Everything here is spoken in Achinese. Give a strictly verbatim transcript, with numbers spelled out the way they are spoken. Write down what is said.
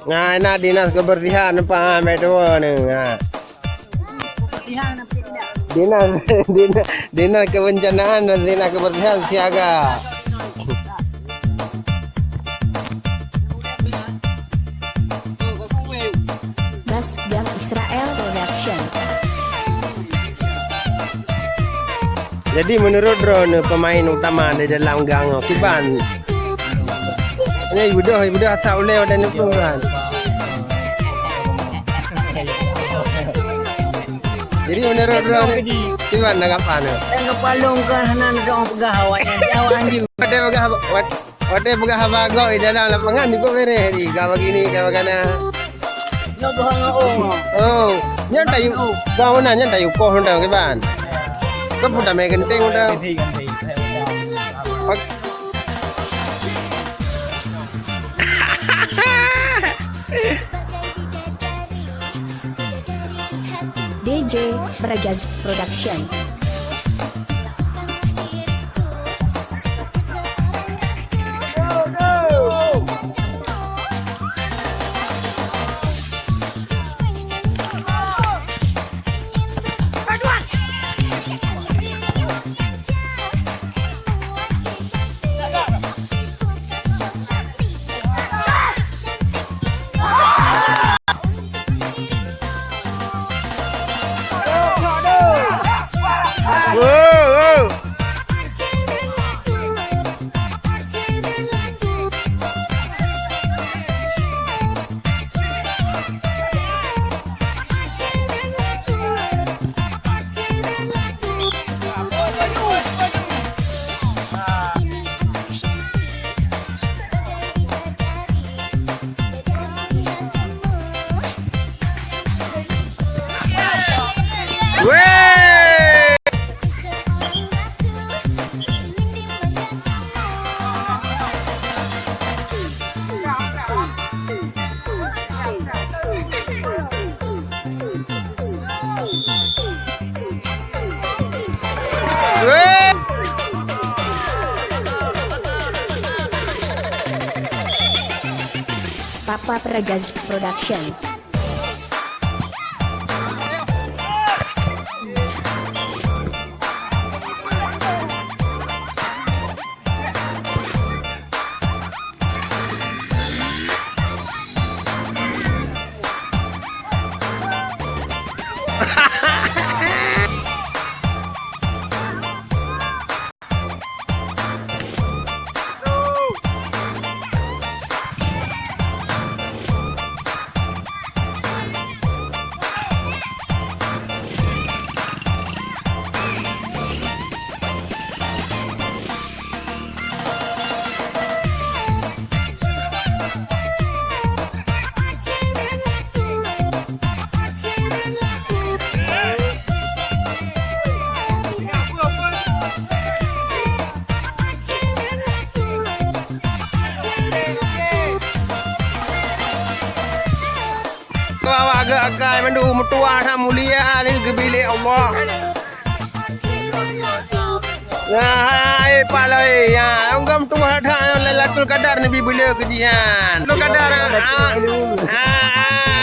Nah, na dinas kebersihan nampak, ha, bèk tuwo ni, ha. Dinas, dinas, dinas kebencanaan dan dinas kebersihan siaga. Bas Gang Israel Production. Jadi, menurut droeneuh pemain utama di dalam gang nyoe, kiban? Nyoe ibeudôh, ibeudôh asai ulèe watèe neupeu kan. Jadi, menurut droeneuh, kiban tanggapan nyoe? Nyang geupalong keu hana neudong peugah awaknyan, awak anjeung. Watèe peugah, wat-, Watèe peugah haba gob di dalam lapangan, jukuk beureh di, ka bagini, ka bagana. Nyoe bohong ngon ong. Oh, nyan tayue, bang, meunan nyan tayue koh mantong kiban. Kan pun tamè geunteng mantong. Geunteng, geunteng. Pak. D J Brajaz Production. Weh! Papa Prajas Production. Keu awak geuh akai mandum meutuah that mulia lé geubi lé Allah. Nah, hai paloi, ya, anggom tuah that Lailatul Qadar neubi beu lé keu jihan. Lailatul Qadar, ah, ah, ah.